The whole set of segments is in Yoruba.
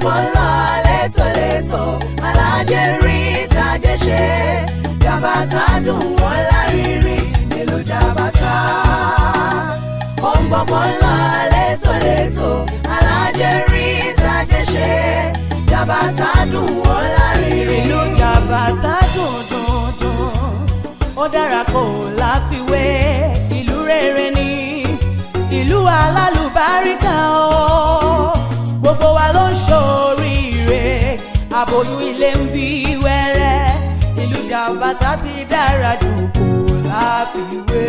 Gbogbo ń lọ létòlétò, alájẹ rí tàjẹ́ ṣe. Jàbátà dùn wọ́n lárinrin nílùú Jàbátà. Ohun gbogbo ń lọ létòlétò, alájẹ rí tàjẹ́ ṣe. Jàbátà dùn wọ́n lárinrin. Ìlú Jàbátà dùn dùn dùn, ó dára kò láfiwé. Ìlú rere ni, ìlú alálùbáríkà o. Gbogbo wa ló ń ṣoríire, àbòyún ilé ń bí wẹ́rẹ́. Ìlú Jàbátà ti dára jù, kò láfiwé.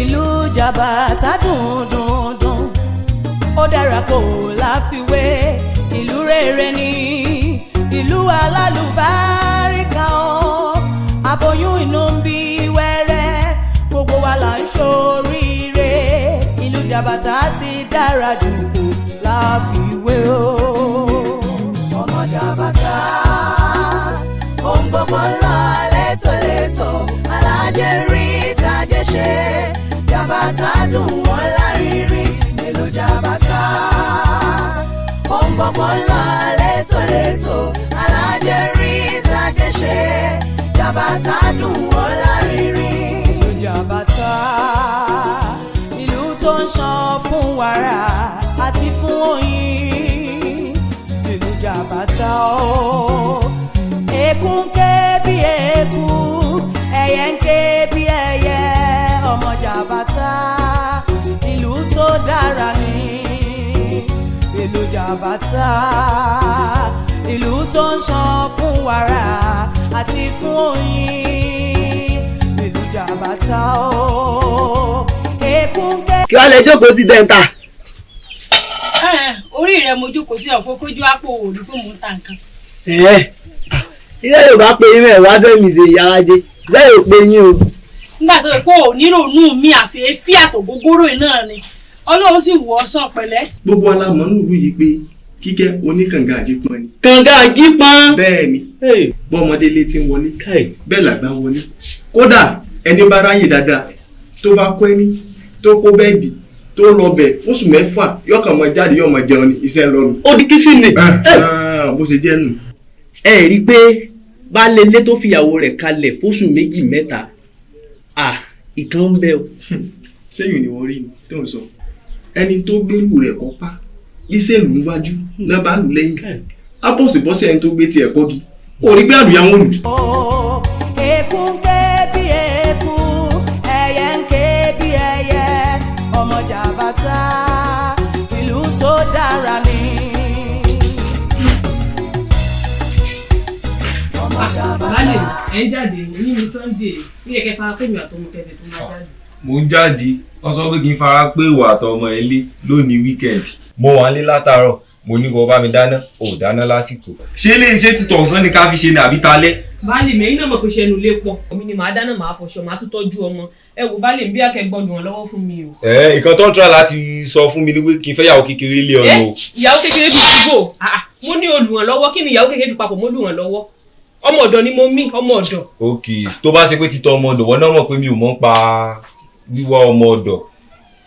Ìlú Jàbátà dùn dùn dùn, ó dára kò láfiwé. Ìlú rere ni, ìlú alálùbáríkà o. Aboyún inú ń bí wẹ́rẹ́, gbogbo wa là ń ṣoríire. Ìlú Jàbátà ti dára jù, kò láfiwé o. Ọmọ Jàbátà, ohun gbogbo ń lọ létòlétò, alájẹ rí tàjẹ́ ṣe. Jàbátà dùn wọ́n lárinrin nílùú Jàbátà. Ohun gbogbo ń lọ létòlétò, alájẹ rí tàjẹ́ ṣe. Jàbátà dùn wọ́n lárinrin. Ìlú Jàbátà, ìlú tó ń ṣàn fún wàrà àti fún oyin. Ìlú Jàbátà o, eku ń ké bí eku, ẹyẹ ń ké bí ẹyẹ. Ọmọ Jàbátà, ìlú tó dára ní. Ìlú Jàbátà, ìlú tó ń ṣàn fún wàrà àti fún oyin. Ìlú Jàbátà o, eku ń ké. Kí wàá lè jókòó ti dẹ́ta. Orí rẹ mo jókòó tí ọ̀pọ̀ kójú àpò òòlù pé mò ń ta nǹkan. Ilé Yorùbá pé yín mẹ́wàá sẹ́mi ṣe ìyára jẹ sẹ́yìn ò pé yín o. Nígbà tó yẹ kó o níròónú mi àfẹ́fí àtògógóró náà ni Ọlọ́run sì wọ̀ ọ́ sàn pẹ̀lẹ́. Gbogbo alamọ̀ nílùú yìí pé Kíkẹ́ oníkànga àjípọn ni. Kànga àjípọn. Bẹ́ẹ̀ ni, bọ́mọdé létí ń wọlé, bẹ́ẹ̀ làgbà ń wọlé. Kódà ẹni bá ráyè dáadáa, tó bá kọ́ ẹni tó kó bẹ́ẹ̀dì tó lọ bẹ̀ fóṣù 6, yọkàn mọ jáde, yọ mọ jẹun ní iṣẹ́ lọ́nu. Ó di kí sí ni. Bó ṣe jẹ́ nù. Ẹ rí i pé baálé ilé tó fìyàwó rẹ̀ kalẹ̀ fóṣù 2 mẹ́ta, ìkan ń bẹ o. Sẹ́yìn ni wọ́n rí ni tó ń sọ ẹni tó gbélù rẹ̀ kọ́ pa bí sẹ́ẹ̀lù ń wájú náà bá lù lẹ́yìn á bọ̀sibọ́sí ẹni tó gbé tiẹ̀ kọ́gi ó rí pé àlùyá wọn lù. Eku ń ké bí eku, ẹyẹ ń ké bí ẹyẹ. Ọmọ Jàbátà, ìlú tó dára ni. Ọmọ Jàbátà. Baálé, ẹ ń jáde ní ní Sunday, ní ẹ̀kẹ́ fara pé mi àtọmọ kẹfẹ tó máa jáde. Mo ń jáde, wọ́n sọ pé kí n fara pé ìwà àtọmọ ẹ lé lónìí weekend. Mo wà nílé látàárọ̀, mo ní kó bá mi dáná, ò dáná lásìkò. Ṣé lè ṣe títọ̀ ọ̀sán ni ká fi ṣe ni àbí talẹ́? Baálé mi, ẹ̀yin náà mọ̀ pé ṣe ẹnu lé pọ̀. Èmi ni màá dáná, màá fọṣọ, màá tún tọ́jú ọmọ. Ẹ wò baálé mi, bí akẹ́gbọ́n lù wọ́n lọ́wọ́ fún mi o. Ẹ ìkan tó ń tura láti sọ fún mi ni pé kí n fẹ́ yàwó kékeré lé ọ̀nà o. Ìyàwó kékeré bíi ìgbò, mo ní olùrànlọ́wọ́. Kí ni ìyàwó kékeré fi papọ̀ mọ́ olùrànlọ́wọ́? Ọmọ ọ̀dọ̀ ni mo mí, ọmọ ọ̀dọ̀. Ok, tó bá ṣe pé títọ́ ọmọ ọ̀dọ̀, wọn náà mọ̀ pé mi ò mọ̀ ń pa wíwá ọmọ ọ̀dọ̀,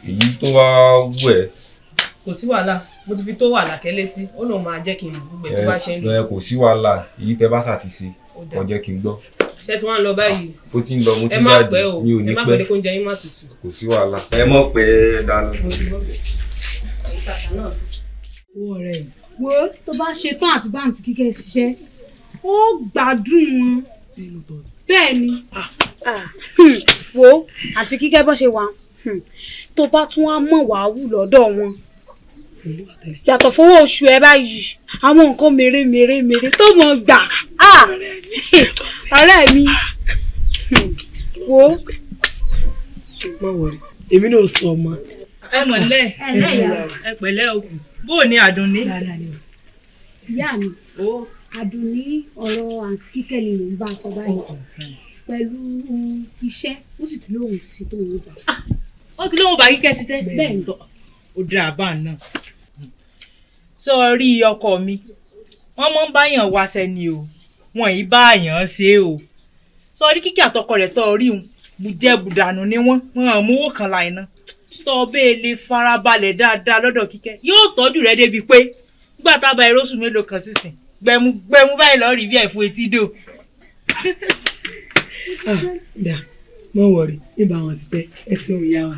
èyí tó wá wù ẹ́. Kò sí wàhálà, mo ti fi tó wàhálà kẹ́ létí, ó lóun máa jẹ́ kí n gbogbo ẹ̀ tó bá ṣe ń lò. Ẹ kò sí wàhálà, èyí tẹ bá ṣàtìṣe kò jẹ́ kí n gbọ́. Ṣé tí wọ́n ń lọ báyìí? Ó ti ń lọ, mo ti Ẹ má jáde, pẹ́ o, mi ò ní ẹ má pẹ́ pẹ́. dé kó oúnjẹ yín má tutù. Kò sí wàhálà. Ẹ mọ̀ pẹ́ dáná. Mo ti gbọ́. Owó ọ̀rẹ́ mi. Wo, tó bá ṣe tán àti báǹtì Kíkẹ́ ṣiṣẹ́, ó gbádùn wọn. Bẹ́ẹ̀ ni. Wo, àti Kíkẹ́ bọ́ ṣe wà, tó bá tún wá mọ̀ wá wù lọ́dọ̀ wọn, yàtọ̀ fowó oṣù ẹ báyìí, àwọn nǹkan mèremère mèrè tó mọ̀ gbà. Ọ̀rẹ́ mi, wo. Má wọrí, èmi náà sọ ọmọ. Ẹ mọ̀lẹ́, ẹ pẹ̀lẹ́ o. Bó o ní Àdùnní? Ìyá mi, Àdùnní, ọ̀rọ̀ àǹtí Kíkẹ́ ni mò ń bá a sọ báyìí pẹ̀lú iṣẹ́, ó sì ti lóhùn sí tó ń gbà. Ó ti lóhùn bá Kíkẹ́ ṣiṣẹ́. Bẹ́ẹ̀ ni. Ó dáa bá náà. Sọ rí ọkọ mi, wọ́n mọ̀ ń báyàn wáṣẹ ni o, wọn yìí bá àyàn ṣe o. Sọ rí Kíkẹ́ àtọkọ rẹ̀ tọ́ rí un, bùjẹ́bùdànù ni wọ́n, wọn ò mówó kan láìná. Tọ́ bẹ́ẹ̀ lè farabalẹ̀ dáadáa lọ́dọ̀ Kíkẹ́, yóò tọ́jú rẹ débi pé Nígbà tá a bá eróṣù mélòó kan sísìn gbẹmu gbẹmu báyìí lọ́ọ́ rí bí ẹ̀fọ́ etí dò. Dà mọ wọrí níbà wọn ṣiṣẹ́ ẹ ṣeun ìyá wa.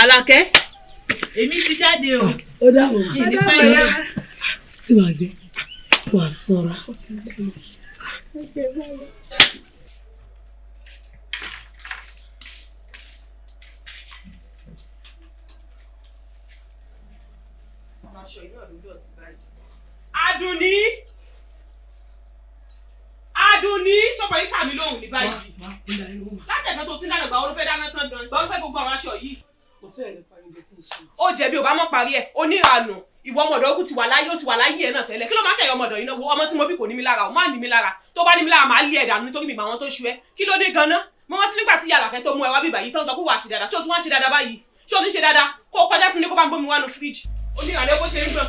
Àlàkẹ́ èmi ti jáde o. Ó dàbọ̀ Kì í ní pẹ́ yá. Tí wàá ṣe wàá sanra. Àdùnní Àdùnní sọpọ yìí kà mí lóhùn ní báyìí látẹ̀kan tó ti ń dáná gbà ó ló fẹ́ dáná tán gan gbà ó ló fẹ́ gbogbo àwọn aṣọ yìí. Kò sí ẹ̀rọ parí oúnjẹ tí ń ṣe. Ó jẹ̀bi ò bá mọ̀ parí ẹ̀ oníranù ìwọ ọmọ ọ̀dọ̀ ogun ti wà láyé ó ti wà láyé ẹ̀ náà tẹ́lẹ̀ kí ló máa ṣẹ̀yọ ọmọ ọ̀dọ̀ yìí náà wo ọmọ tí mo bí kò ní mi lára ò má ní mi lára tó bá ní mi lára màá lé ẹ̀ dànù nítorí mi mà wọn tó ṣu ẹ kí ló dé ganan mo rántí nígbà tí yàrá kẹ́ tó mú ẹ wá bíbà yìí tó ń sọ pé wàá ṣe dáadáa ṣé o tún wá ṣe dáadáa báyìí ṣé o tún ṣe dáadáa kó o kọjá sí ní kó bá ń bómi wá nu fíríjì oníranù ẹ bó ṣe ń gbọ̀n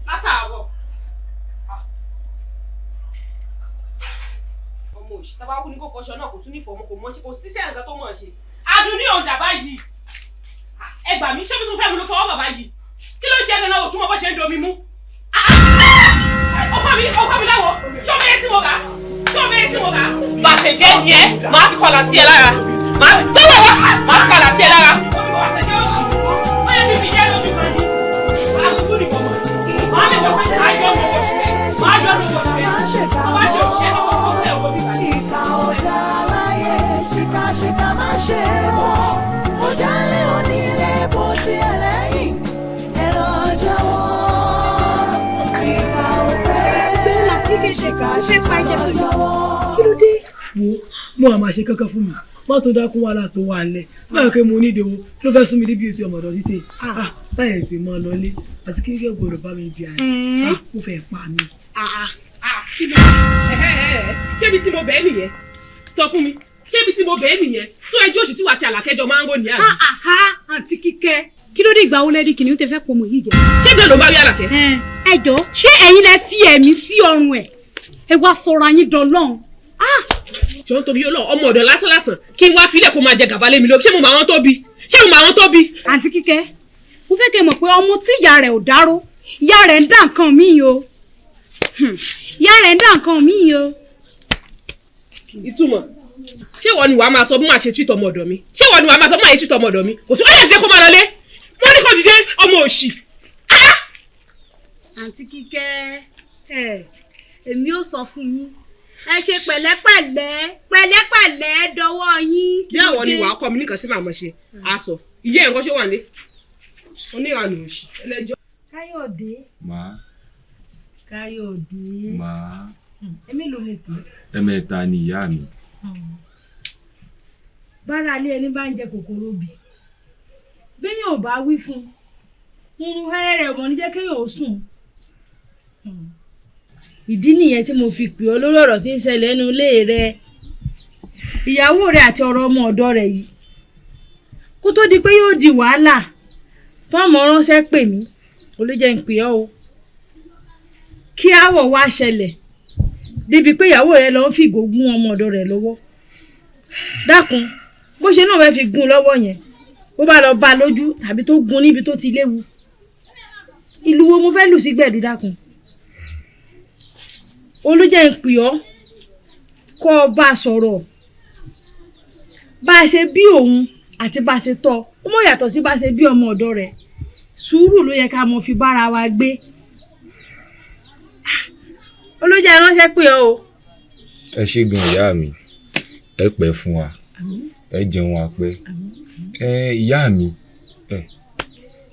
látàárọ̀ ọmọ òṣì tábà kú ní kó fọṣọ náà kò tún ní ìfọmọ kò mọ ṣe kò síṣẹ́ nǹkan tó mọ̀ ṣe Àdùnní òun dà báyìí ẹ gbà mí ṣé bí tún fẹ́ mi ló fọwọ́ bàbá yìí kí ló ń ṣe ẹgbẹ́ náà òtún mọ bó ṣe ń domi mú ó fọ́ mi láwo ṣé omi yẹn tí mo rà ṣé omi yẹn tí mo rà. Bá a ṣe jẹ́ ni ẹ máa fi kọlà sí ẹ lára máa fi gbọ́dọ̀ wá máa fi kọlà sí ẹ lára. Ó yẹ kí n fi yẹ́ lójú kan ní àgùkù ni mo mọ̀ máa lè sọ pé máa yọ ọmọ òṣèré máa yọ ọmọ òṣèré tó bá ṣe òṣèré ní kókó fún ẹ̀wọ̀ bíbá yìí. Ìkà ọ̀dà láyé ṣìkàṣìkà má ṣe mọ́. Ọ̀dàlẹ̀ onílé bó tiẹ̀ lẹ́yìn ẹ lọ jáwọ́. Ìkà ọ̀pẹ ṣìkàṣìkà lọ jáwọ́. Kí ló dé? Wo mo àmà ṣe kankan fún mi má tó dákún wàhálà tó wà nílẹ̀ má yọ kí mo ní ìdòwò kí ló fẹ́ sún mi débi èsì ọmọdé ṣíṣe sáyẹn ìpè mọ́ lọlé àti kí kíkẹ́ gbọ́dọ̀ bá mi bí àyè mo fẹ́ pa mi. Ṣébi tí mo bẹ́ẹ̀ nìyẹn sọ fún mi ṣébi tí mo bẹ́ẹ̀ nìyẹn tó ẹjọ́ òṣì tí wà á ti Àlàkẹ́jọ máa ń rò ní àná. Àǹtí Kíkẹ́ kí ló dé ìgbà wo lẹ́rí kìnìún tẹ fẹ́ pọ̀ mọ́ yìí jẹ. Ṣé bẹ́ẹ̀ ló bá rí Àlàkẹ́. Ẹ jọ ṣé ẹ̀yin lẹ fi ẹ̀mí sí ọrùn ẹ̀ ẹ wá sọ̀rọ̀ ayín dọlọ́run. Jọ ń torí Ọlọ́run ọmọ ọ̀dọ̀ lásán lásán kí n wá filẹ̀ kó máa jẹ gàba lé mi lórí ṣé mo mọ àwọn tó bí ṣé mo mọ àwọn tó bí. Àǹtí Kíkẹ́ mo fẹ́ kẹ́ mọ̀ pé ọmọ tí ìyá rẹ̀ ò dáró ìyá rẹ̀ ń dá nǹkan míì o ìyá rẹ̀ ń dá nǹkan míì o. Ìtumọ̀ ṣé ìwọ ni wàá máa sọ bí màá ṣe túìtọ̀ ọmọ ọ̀dọ̀ mi ṣé ìwọ ni wàá máa sọ bí màá ṣe túìtọ̀ ọmọ ọ̀dọ̀ mi kò sí ó yẹ kó máa lọlé mo ní kó dìde ọmọ òṣì. Àǹtí Kíkẹ́ èmi ò sọ fún yín ẹ ṣe pẹ̀lẹ́pẹ̀lẹ́ pẹ̀lẹ́pẹ̀lẹ́ dọwọ́ yín. Bí àwọn ni wàá kọ́ mi nìkan tí màá mọ̀ ṣe aṣọ ìyá ẹ̀ ń kọ́ ṣé wà ní oníranù òṣì ẹlẹ́jọ́. Káyọ̀dé. Màá. Káyọ̀dé. Màá. Èmi ló mú kú. Ẹ̀mẹ́ta ni ìyá mi. Bára ilé ẹni bá ń jẹ kòkòrò bì béèyàn ò bá wí fún un irun hẹ́rẹ́ rẹ̀ mọ̀ ní jẹ́ kéèyàn ó sùn. Ìdí nìyẹn tí mo fi pè ọ́ lórí ọ̀rọ̀ tí ń ṣẹlẹ̀ nínú ilé rẹ ìyàwó rẹ àti ọ̀rọ̀ ọmọ ọ̀dọ̀ rẹ yìí kó tó di pé yóò di wàhálà tọ́mọ ránṣẹ́ pè mí ò lè jẹ́ ń pè ọ́ o kí aáwọ̀ wá ṣẹlẹ̀ débi pé ìyàwó rẹ lọ ń fìgò gún ọmọ ọ̀dọ̀ rẹ lọ́wọ́ dákun bó ṣe náà fẹ́ fi gún un lọ́wọ́ yẹn bó bá lọ bá a lójú tàbí tó gún níbi tó ti léwu ìlú wo mo fẹ́ lù sí gbẹ̀dú dákun olójẹ́ ń pè ọ́ kọ́ ọ bá a sọ̀rọ̀ bá a ṣe bí òun àti bá a ṣe tọ́ ó mọ̀ yàtọ̀ sí bá a ṣe bí ọmọ ọ̀dọ̀ rẹ̀ sùúrù ló yẹ ká mọ fi bára wa gbé olójẹ́ ránṣẹ́ pè ọ́ o. Ẹ ṣé gan ìyá mi ẹ pẹ́ fún wa ẹ jẹun wa pẹ́ ẹ ìyá mi ẹ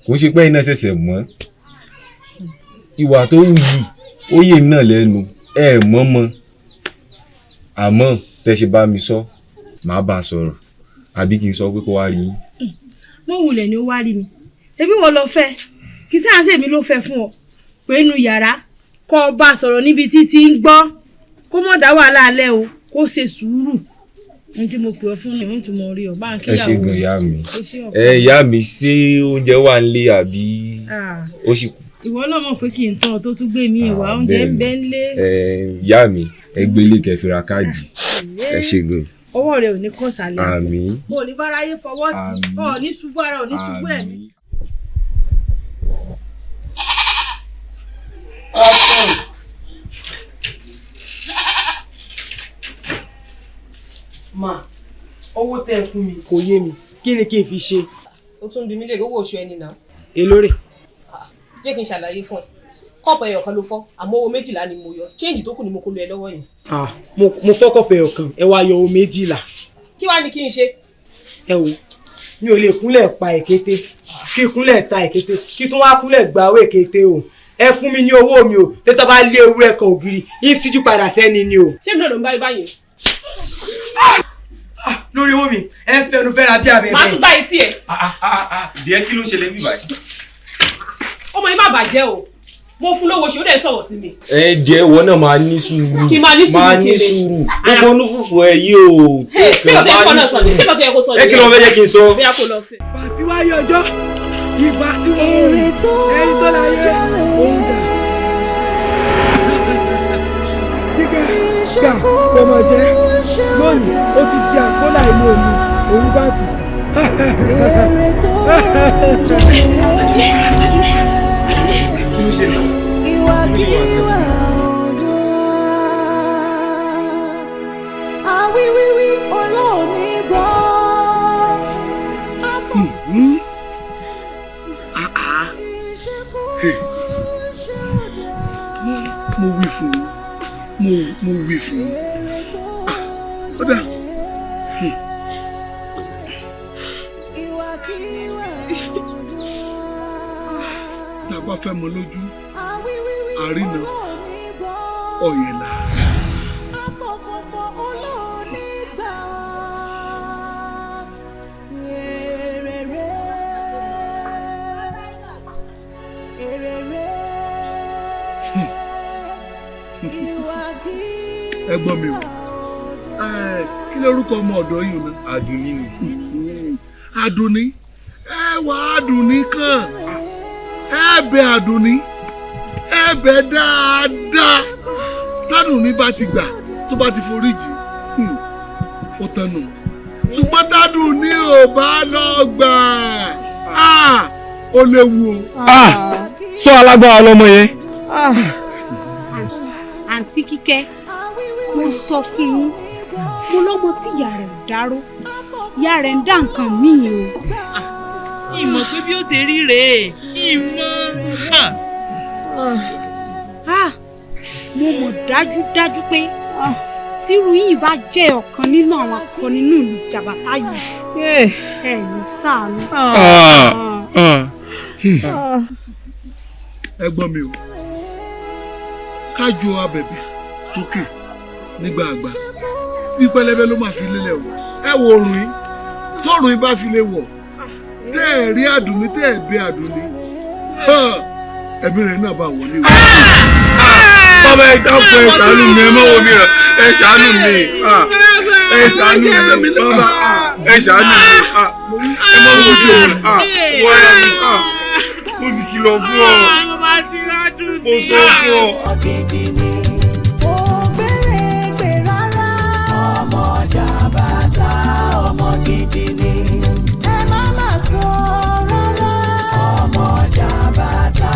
kò ń ṣe pé iná ṣẹ̀ṣẹ̀ mọ́ ìwà tó wù yìí ó yé mi náà lẹ́nu ẹ mọ́ mọ́ àmọ́ tẹ́ ṣe bá mi sọ màá bá a sọ̀rọ̀ àbí kí n sọ pé kó wá rí yín. Mo wulẹ̀ ni ó wá rí mi ṣebí wọ́n lọ fẹ́ kí sáà ṣèmi ló fẹ́ fún ọ pé inú yàrá kó o bá a sọ̀rọ̀ níbi títí ń gbọ́ kó mọ̀ dá wàhálà alẹ́ o kó ṣe sùúrù n tí mo pè ọ́ fún ni n tún mọ rí ọ bá ń Ẹ kíyàwó ṣé gan ìyá mi O ṣé ọkọ. ẹ ìyá mi ṣé oúnjẹ wà nílé àbí ó sì kù. Ìwọ náà mọ̀ pé kí n tán ọ tó tún gbé mi ìwà oúnjẹ ń bẹ ńlé. Ẹ ìyá mi ẹ gbélé kẹfìrà káàdì ẹ ṣé gan. Ọwọ́ rẹ ò ní kọ̀ sálẹ̀. Àmín. Mo ò ní báráyé fọwọ́ tì ọ̀ ní ṣubú ara ò ní ṣubú ẹ̀mí. tẹ́ ẹ fún mi kò yé mi, kí ni kí n fi ṣe? O tún bí mi lè owó oṣù ẹni náà. Èló rè? Jẹ́ kí n ṣàlàyé fún ẹ. Kọ́ọ̀pù ẹyọ kan ló fọ́, àmọ́ owó 12 ni mo yọ. Change tó kù ni mo kó lọ ẹ lọ́wọ́ yẹn. Mo fọ́ kọ́ọ̀pù ẹyọ kan, ẹ wá yọ owó 12. Kí wàá ní kí n ṣe? Ẹ wo, mi ò lè kúnlẹ̀ pa èkété, kí kúnlẹ̀ ta èkété, kí tún wá kúnlẹ̀ gba owó èkété o. Ẹ fún mi ní owó mi o, tẹ́tọ́ bá lé ewúrẹ́ kan ògiri, yín síjú padà sẹ́ni ni o. Ṣé mi náà ló ń bá ibà yẹn? Lórí owó mi, ẹ ń fẹnu fẹ́ra bí abẹ́bẹ́. Màá tún gbá etí ẹ. Díẹ̀, kí ló ṣẹlẹ̀ bí báyìí? Ọmọ yìí má bàjẹ́ o, mo fún lówó ṣe, ó dẹ̀ sọ̀rọ̀ sí mi. Ẹ jẹ́ ìwọ náà máa ní sùúrù. Kí n máa ní sùúrù? Máa ní Kí ni? sùúrù. Gbogbo onúfùfù ẹ yìí o. Ṣé kò tó yẹ kó náà sọ ni? Ṣé kò tó yẹ kó sọ ni? Ẹ kí ló fẹ́ jẹ́ kí n sọ? Bí a kò lọ sí. Àti wáyé ọjọ́ ìgbà tí mo rí ẹni tó láyé òun dà. Gbà kọmọ jẹ lónìí, ó ti di àkólà inú omi, òun bá tutù. Èrè tó jẹ́ ìwàkiwà ọ̀dọ́. Àwíwíwí olóòní gbọ́. Mo wí fún un, mo wí fún un. Ó dà. Tá a bá fẹ́ mọ lójú àrínà ọ̀yẹ̀là. Afọ̀fọ̀fọ̀ olóòní gbà. Èrè rẹ̀, èrè rẹ̀, ìwàkiwà. Ẹ gbọ́ mi o, kí lórúkọ ọmọ ọ̀dọ́ yìí o náà? Àdùnní ni. Àdùnní, ẹ wà Àdùnní kàn, ẹ bẹ Àdùnní, ẹ bẹ dáadáa. Tádùnní bá ti gbà, tó bá ti forí jì, ó tán nù. Ṣùgbọ́n tádùnní ò bá lọ gbà á, ó léwu o. Sọ alágbára lọmọ yẹn. Àǹtí Kíkẹ́, mo sọ fún yín, mo lọ́mọ tí ìyá rẹ̀ ò dárò, ìyá rẹ̀ ń dá nǹkan míì o. Ìmọ̀ pé bí ó ṣe rí rèé, ìmọ̀. Ah, mo mọ̀ dájúdájú pé tírú yìí bá jẹ́ ọ̀kan nínú àwọn akọni nínú ìlú Jàbátá yìí, ẹ ní ṣàánú. Ẹ gbọ́ mi o, ká ju abẹ̀bẹ̀ sókè nígbà àgbà, bí pẹlẹbẹ ló máa fi lélẹ̀ o. Ẹ wo òrùn yìí, tóòrùn yìí bá fi lè wọ̀, tẹ́ ẹ̀ rí Àdùnní, tẹ́ ẹ̀ bí Àdùnní, ẹ̀mí rẹ̀ náà bá wọlé o. Bàbá, ẹ dákun, ẹ ṣàánú mi, ẹ má wo mi rẹ, ẹ ṣàánú mi, ẹ ṣàánú mi, bàbá, ẹ ṣàánú mi, ẹ má wo mi rẹ, wọ́n rà mí, mo sì kìlọ̀ fún ọ, mo sọ fún ọ. Ògbérègbè rárá. Ọmọ Jàbátá, ọmọ gidi ni. Ẹ má má tọ́ rárá. Ọmọ Jàbátá,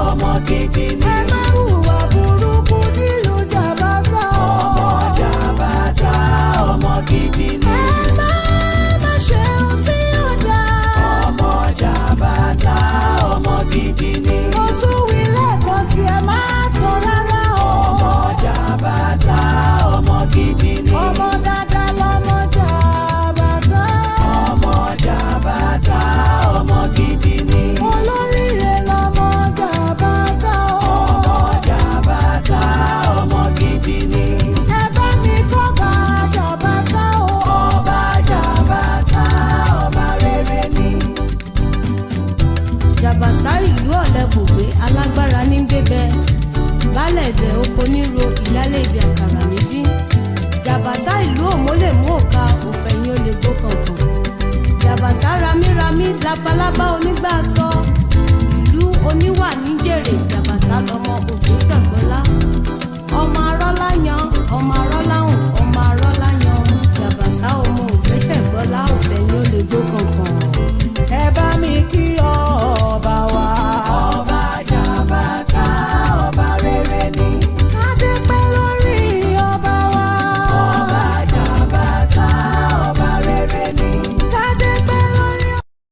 ọmọ gidi ni. Ẹ má hùwà burúkú nílùú Jàbátá. Ọmọ Jàbátá, ọmọ gidi ni. Ẹ má má ṣe ohun tí ò dáa. Ọmọ Jàbátá, ọmọ gidi ni. Mo tún wí lẹ́ẹ̀kan sí, ẹ má tọ́ rárá o. Ọmọ Jàbátá, ọmọ gidi ni. Ọmọ dáadáa lọmọ Jàbátá. Ọmọ Jàbátá, ọmọ gidi ni. Olóríire lọmọ Jàbátá o. Ọmọ Jàbátá, ọmọ gidi ni. Ẹ bá mi kọ́ bá Jàbátá o. Ọba Jàbátá, ọba rere ni. Jàbàtà ìlú ọ̀lẹ kò gbé, alágbára ní gbébẹ, baálẹ̀ ibẹ̀ oko níro, ìyálé ibẹ̀ àkàrà nídín. Jàbàtà ìlú òmólèmú òka òfẹ̀yìn olè gbó kànkàn. Jàbàtà ramírami labalábá onígbà sọ ìlú oníwà níjèrè. Jàbàtà lọmọ òkú.